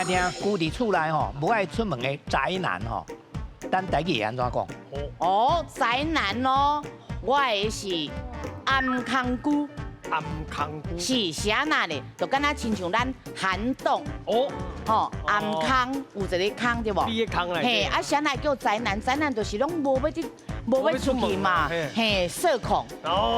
聽聽龜佇厝內吼，無愛出門的宅男吼，咱台語會按怎講？哦，宅男哦，我的是頷空龜。頷空龜。是啥那咧？就敢若親像咱涵洞。吼，頷空有一個空對無？你的空來。嘿，啊，啥來叫宅男？宅男就是攏無欲佇，無欲出去嘛，嘿，社恐。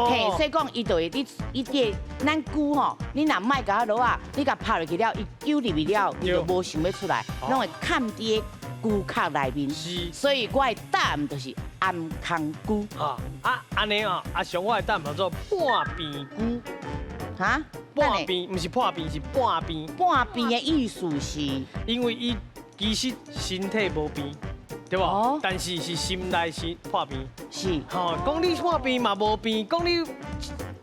嘿，所以講伊就會佇伊佇咱龜吼，你若莫共它落啊，你共拍落去了，伊揪入去了，伊就無想欲出來，攏會崁佇個龜殼內面。所以我的答案就是頷空龜。啊啊，按呢啊，阿雄我的答案叫做半病龜。哈？半病毋是破病，是半病。半病的意思是？因為伊其實身體無病，對無？但是是心內是破病。是。吼，講你破病嘛無病，講你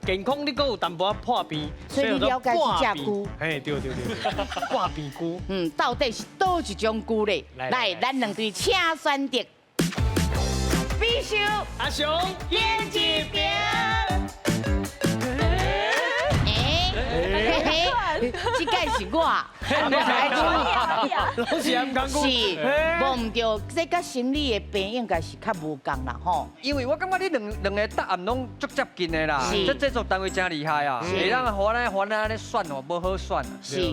健康你閣有淡薄仔破病。所以你了解這隻龜？嘿，對對對，半病龜。嗯，到底是佗一種龜咧？來，咱兩隊請選擇。必須阿雄演一遍。嘿嘿，這屆是我，攏是頷空龜，是，無毋對，這佮心理的病應該是較無仝啦吼。因為我感覺你兩個答案攏足接近的啦，這製作單位真厲害啊，會當予咱按呢選哦，無好選。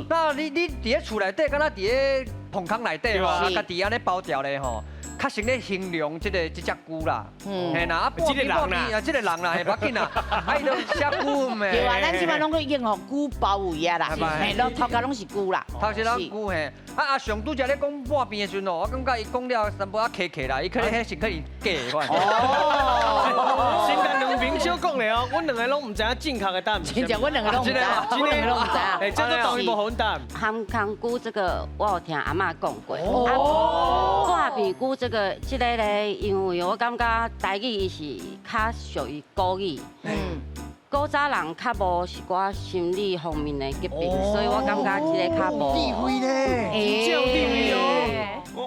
那你佇咧厝內底，敢若佇咧棚空內底吼，家己按呢包掉咧吼。較先咧形容這隻龜啦，嘿啦，啊半邊半邊啊，這個人啦，嘿，無要緊啦，啊伊都寫龜咩？對啊，咱這擺攏去應付龜包圍啊啦，嘿，攏頭家攏是龜啦，頭先攏龜嘿，啊阿上拄才咧講半邊的時陣哦，我感覺伊講了淡薄仔客氣啦，伊可能彼是可能假的款。哦，先共兩邊小講咧哦，阮兩個攏毋知影正確的答案。真正，阮兩個攏毋知，阮兩個攏毋知。哎，這都當伊無予阮答。頷空龜這個我有聽阿嬤講過。哦。半邊龜這個咧，因為我感覺台語伊是較屬於古語。古早人較無一寡心理方面的疾病，所以我感覺這個較無。智慧咧，真有智慧哦。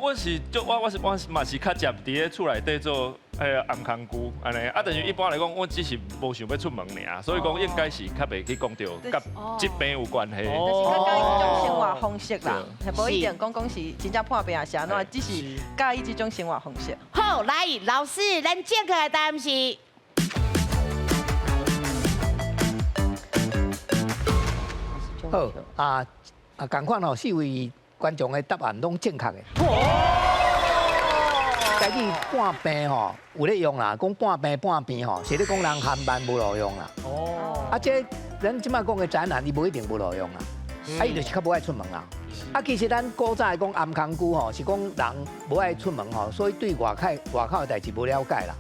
我是就我我是我嘛是較捷佇咧厝內底做彼個頷空龜按呢，啊，但是一般來講，我只是無想欲出門爾，所以講應該是較袂去講著佮疾病有關係。就是較佮意這種生活方式啦，無一定講是真正破病啊是按怎，只是佮意這種生活方式。好，來，老師，咱正確的答案是。好啊啊，仝款吼，四位觀眾的答案攏正確的。台語半病吼有咧用啦，講半病半病吼，是咧講人含慢無路用啦。哦。啊，這咱這擺講的宅男，伊無一定無路用啦。啊，伊就是較無愛出門啦。啊，其實咱古早講頷空龜吼，是講人無愛出門吼，所以對外口的代誌無了解啦。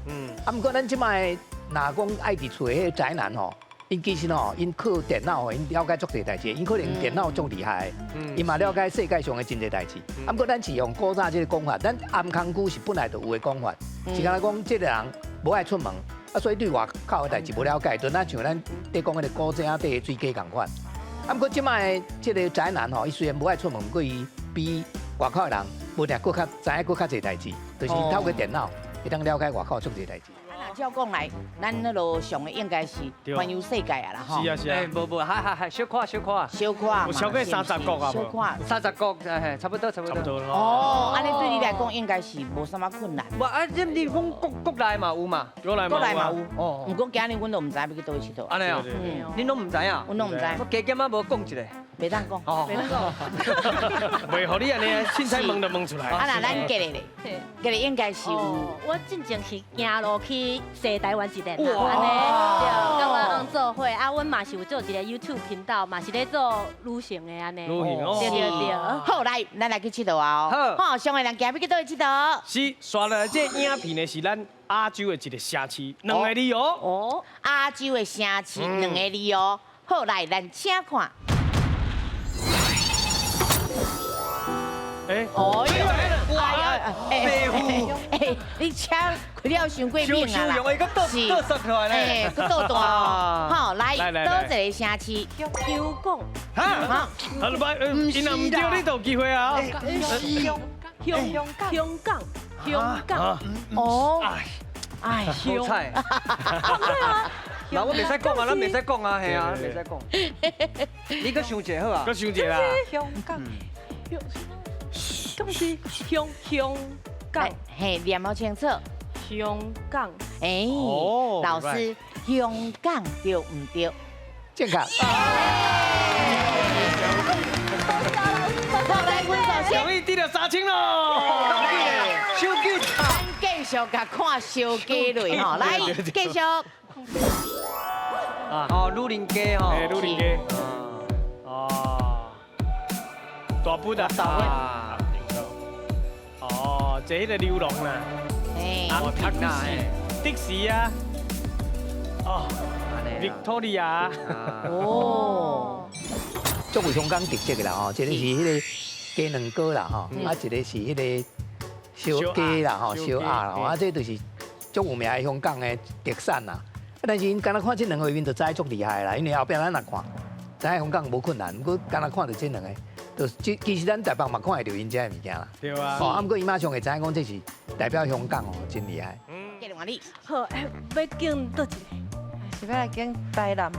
啊，毋過咱這擺若講愛佇厝的彼个宅男吼，𪜶其實吼，𪜶靠電腦吼，𪜶了解足濟代誌，𪜶可能電腦足厲害，伊嘛了解世界上的真濟代誌。啊，毋過咱是用古早這個講法，咱頷空龜是本來就有的講法，是敢若講這個人無愛出門，啊，所以對外口的代誌無了解，就若像咱咧講彼个古井底的水雞仝款。啊，毋過這擺這個宅男吼，伊雖然無愛出門，毋過伊比外口的人無定閣較知影閣較濟代誌，就是透過電腦會當了解外口足濟代誌。照講來，咱彼路上的應該是環遊世界啊啦吼。是啊是啊。欸，無無，還還還小可小可。小可嘛。有超過30國啊？小可。30國，嘿，差不多差不多。差不多哦，按呢對你來講應該是無啥物困難。無啊，你講國內嘛有嘛？國內嘛有。哦。毋過今日阮都毋知欲去佗位𨑨迌。按呢哦。恁攏毋知影？阮攏毋知。我加減仔無講一下。袂當講。哦。袂當講。袂予你按呢，凊彩問就問出來。啊，那咱杰咧咧，杰咧應該是有。我進前是行路去西台灣一年啦，按呢，對，佮我翁做伙，啊，阮嘛是有做一個 YouTube 頻道，嘛是咧做旅行的按呢。旅行哦。對對對。好，來，咱來去𨑨迌啊！好。好，上個人行欲去佗位𨑨迌？是，紲落來這個影片呢，是咱亞洲的一個城市，兩個字哦。哦，亞洲的城市，兩個字哦。好，來，咱請看。哎，哦喲，哇，白虎，哎，你車開了傷過猛啊啦，是，倒煞出來咧，哎，閣倒大哦，好，來，佗一個城市？香港，哈，好了，拜，毋是啦，毋對，你都有機會啊，香香港，香港，哦，哎，好彩，嗱，我袂使講啊，咱袂使講啊，係啊，袂使講，你閣想一下好啊，閣想一下啦，香港。敢是香港？嘿，念好清楚。香港。哎，老師，香港對毋對？正確。好，來分數先。容易得了3000咯。手機。咱繼續共看燒雞類吼，來繼續。哦，女人街吼。哎，女人街。哦。大埔的。大埔。哦，這彼个流浪啦。哎。啊，的士啊。哦。Victoria。哦。足有香港特色的啦吼，一個是彼个雞卵糕啦吼，啊一個是彼個燒雞啦吼，燒鴨啦吼，啊這就是足有名的香港的特產啦。但是𪜶敢若看這兩個畫面就知足厲害啦，因為後壁咱若看，知影香港無困難，毋過敢若看著這兩个，就是其實咱台北嘛看會著𪜶這个物件啦。對啊。哦，啊，毋過伊馬上會知影講這是代表香港哦，真厲害。好，欲揀佗一個？是欲來揀台南。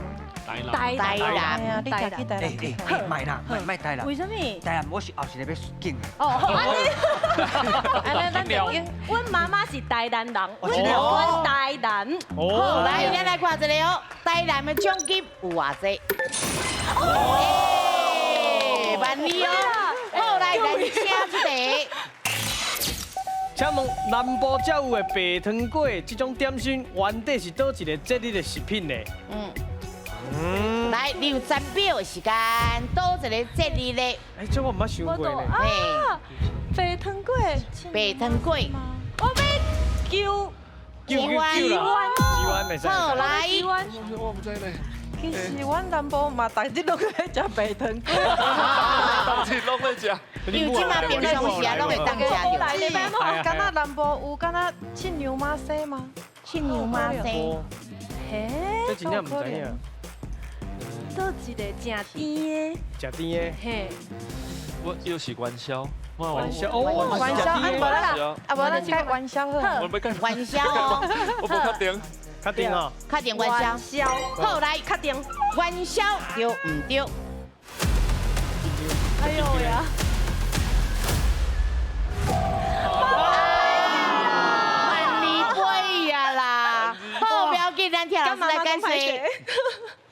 台台南，你行去台南。欸，莫啦，莫台南。為啥物？台南我是後一個欲揀的。哦，好，按呢，按呢，咱就揀。阮媽媽是台南人，阮就揀台南。好，來，咱來看一下哦，台南的獎金有偌濟？哦，萬里哦。好，來，咱請出題。請問南部才有的白糖粿這種點心，原底是佗一个節日的食品呢？嗯。來，你有10秒的時間，佗一個節日咧？哎，這我毋捌想過呢。啊，白糖粿。白糖粿。我欲求求求啦，求阮袂使。好，來。我毋知呢。其實阮南部嘛，逐日攏咧食白糖粿。逐日攏咧食。因為這馬平常時啊，攏會當食著。敢若南部有敢若七娘媽生嗎？七娘媽生。嘿。這真正毋知影。佗一个誠甜的？誠甜的。嘿。我又是元宵。元宵哦，元宵啊，無啦，啊無咱改元宵好。我欲改元宵哦。我無確定。確定哦。確定元宵。好，來，確定。元宵對毋對？哎呦呀！萬里飛呀啦！好，不要緊，咱聽老師來解釋。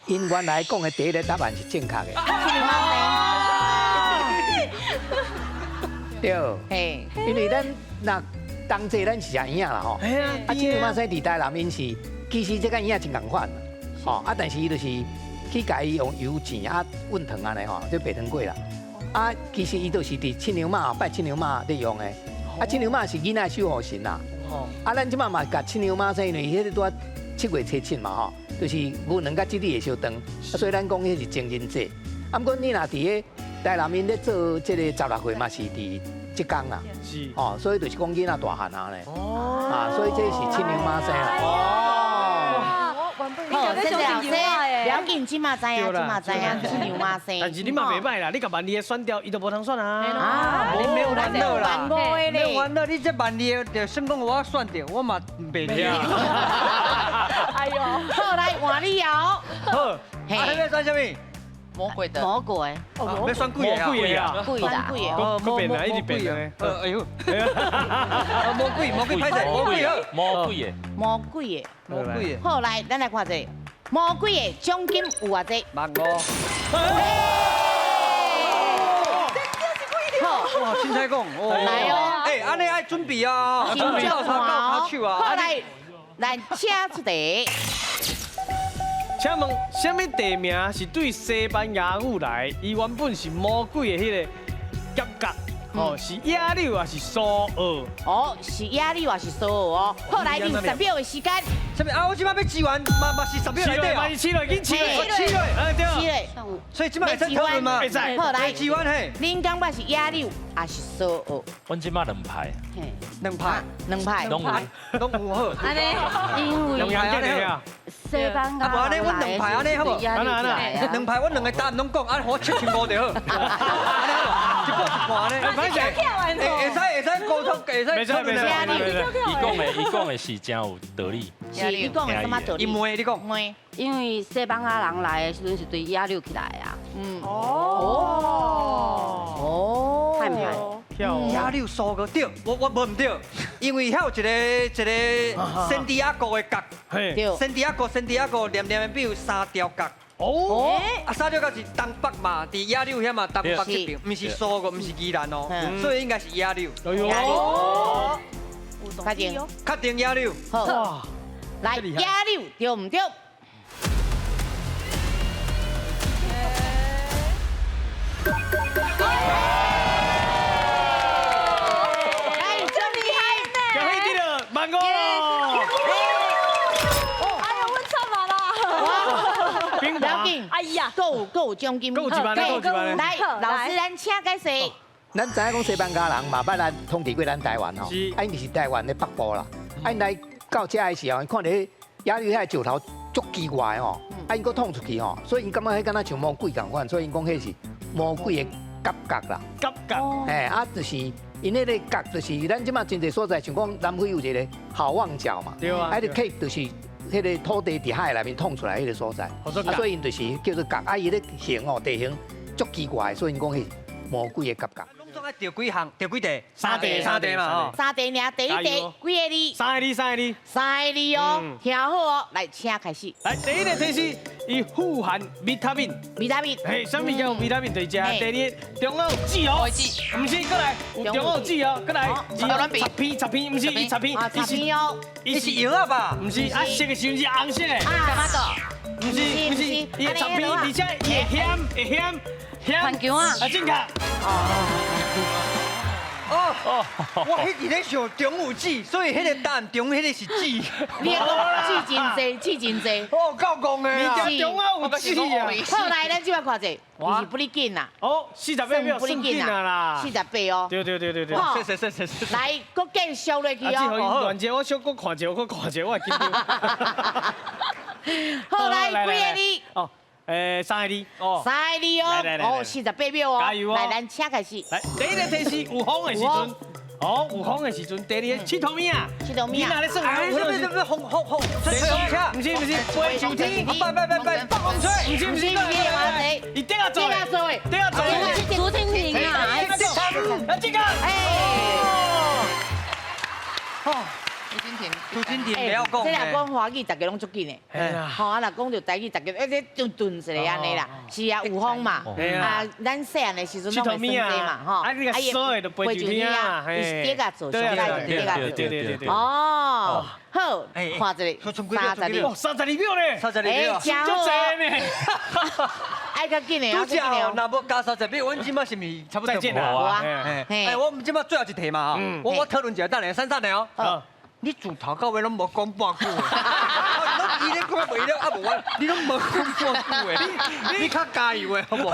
𪜶原來講的第一个答案是正確的。對，嘿，因為咱若冬節咱是食圓仔啦吼，啊，七娘媽生佇台南𪜶是其實這佮圓仔真仝款，吼啊，但是伊就是去共伊用油煎啊溫糖按呢吼，這白糖粿啦。啊，其實伊就是佇七娘媽拜七娘媽咧用的，啊，七娘媽是囡仔守護神啦。啊，咱這馬嘛共七娘媽生，因為彼个拄仔7月初七嘛吼，就是牛郎佮織女的相當，所以咱講彼是情人節。啊，毋過你若佇咧台南𪜶咧做這個16歲嘛是佇這工啦，是，哦，所以就是講囡仔大漢啊咧，啊，所以這是七娘媽生啦。哦，好，謝謝老師，不要緊，這馬知影，這馬知影，七娘媽生。但是你嘛袂歹啦，你共萬里的選掉，伊就無通選啊。啊，你免煩惱啦，免煩惱，你這萬里的就算講我選著，我嘛袂理。哎呦，好，來換你哦。好，啊，你欲選啥物？魔鬼的。魔鬼。欲選鬼的啊？鬼的啊？鬼啦。阁变啦，一直变的。哎呦。魔鬼，魔鬼，歹勢，魔鬼好。魔鬼的。魔鬼的。魔鬼的。好，來，咱來看這個魔鬼的獎金有偌濟？15,000。哇，凊彩講。來哦。欸，按呢愛準備啊，準備到三到跤手啊。好，來，咱請出題。請問，啥物地名是對西班牙語來？伊原本是魔鬼的彼个感覺，哦，是野柳還是蘇澳？哦，是野柳還是蘇澳哦？好，來，你有10秒的時間。啥物啊？我這擺欲支援，嘛是10秒內底啊。嘛是試落，緊試落，試落，哎對。試落。所以這擺會使討論嗎？會使。好，來，支援嘿。恁感覺是野柳還是蘇澳？阮這擺兩派。兩派。兩派。攏有。攏有好。按呢，因為兩派西班牙。啊，無按呢，阮兩派按呢好無？兩派，阮兩个答案攏講，啊，予我75就好。按呢好無？一半一半按呢。歹勢。會使溝通，會使。袂使袂使。伊講的是真有道理。是，你講的什麼道理？伊問你講。問。因為西班牙人來的時陣是對野柳起來啊。嗯。哦。哦。歹毋歹？野柳苏个对，我无毋对，因为遐有一个一个圣地亚哥的角，对，圣地亚哥圣地亚哥黏黏的比有三条角。哦，啊，三条角是东北嘛，伫野柳遐嘛，东北这边，毋是苏个，毋是宜兰哦，所以应该是野柳。哎呦，确定，确定野柳。好，来野柳对毋对？来，真厉害！恭喜你了，万五。哎呦，阮惨啊啦！不要紧，哎呀，阁有奖金，阁有一万，阁有一万。来，老师，咱请解释。咱知影讲西班牙人嘛捌来统治过咱台湾吼，啊，𪜶是台湾的北部啦。啊，𪜶来到遮的时候，𪜶看著彼野柳遐石头足奇怪的吼，啊，𪜶阁创出去吼，所以𪜶感觉彼敢若像魔鬼仝款，所以𪜶讲彼是魔鬼的夹角啦。夹角。嘿，啊，就是𪜶彼个角，就是咱这马真济所在，像讲南非有一个好望角嘛，对啊，啊，个客就是彼个土地伫海内面创出来彼个所在，啊，所以𪜶就是叫做角，啊，伊咧形哦，地形足奇怪，所以𪜶讲彼是魔鬼的夹角。拢总爱钓几项？钓几题？三题，三题嘛吼。三题尔，第一题几个字？三个字，三个字。三个字哦，听好哦，来，请开始。来，第一个提示，伊富含维他命。维他命。嘿，啥物叫维他命？就是食。第二个，中央有籽哦。毋是，阁来，有中央有籽哦，阁来。插片，插片，毋是，伊插片。插片哦。伊是药啊吧？毋是，啊，色的时阵是红色的。啊，毋是，毋是，伊会插片，而且伊会咸，会咸。番茄啊！啊，正确。哦哦，我彼伫咧想中有籽，所以彼个答案中彼个是籽。你讲籽真济，籽真济。哦，够戆的啦！你中啊有籽啊！好，来，咱这摆看者，伊是不离紧啦。哦，48秒，算紧啊啦。48哦。对对对对对。谢谢谢谢。来，阁继续落去哦。乱者，我小阁看者，我看者，我会紧张。好，来，几个字？哦。三个字哦，三个字哦，哦，48秒哦，加油哦！来，咱请开始。来，第一个提示有风的时阵，哦，有风的时阵。第二个，佚佗物啊，佚佗物啊，你若咧耍，什么什么风风风，吹风车，毋是毋是，飞上天，拜拜拜拜，北风吹，毋是毋是，伊顶下做，顶下做的，顶下做的，竹蜻蜓啊，来这个，哎，哦。朱金田不要讲，这若讲华语，大家拢足紧的。吼啊，若讲著台语，大家欸顿顿一下按呢啦。是啊，有风嘛。啊，咱细汉的时阵拢会耍这嘛，吼。啊，你个锁的就飞上天啊，伊是底下做，上来就底下做。对对对对。哦，好，看一下，32，哦，32秒咧，32秒，真足济呢。爱较紧的，拄则哦，若无加30秒，阮这马是毋是差不多再见啦？哎，我们这马最后一题嘛，我讨论一下，等下珊珊的哦。你自头到尾拢无讲半句话，拢伊咧讲袂了，啊无我，你拢无讲半句话，你较加油的好无？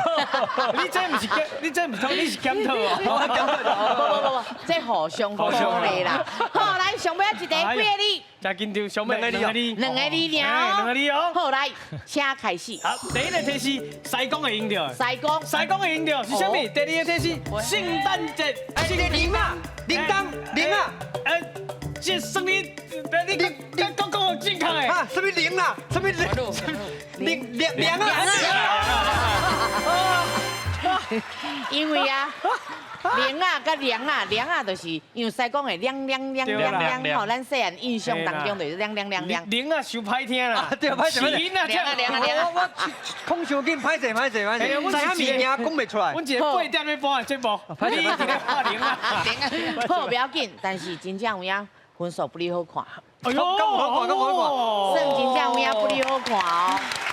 你这毋是检，你这毋是你是检讨哦。我检讨。无无无，这互相鼓励啦。好，来上尾一题，几个字？真紧张，上尾两个字。两个字尔。两个字哦。好，来，请开始。好，第一个提示，西贡会用著。西贡。西贡会用著是啥物？第二个提示，圣诞节。铃啊，铃铛，铃啊。这算你，你你讲讲正确的。啊，什么铃啊？什么铃？铃铃铃啊！因为啊，铃啊，佮凉啊，凉啊，就是因为西贡的凉凉凉凉凉吼，咱细汉印象当中就是凉凉凉凉。铃啊，伤歹听啦。对，歹势。铃啊，凉啊凉啊凉啊。我讲伤紧，歹势歹势歹势。知影物件讲袂出来。阮一个8点咧播的节目，你一直咧播铃啊。好，不要紧，但是真正有影。分数不离好看，哎呦，咁好看，咁好看，算真正有影不离好看哦。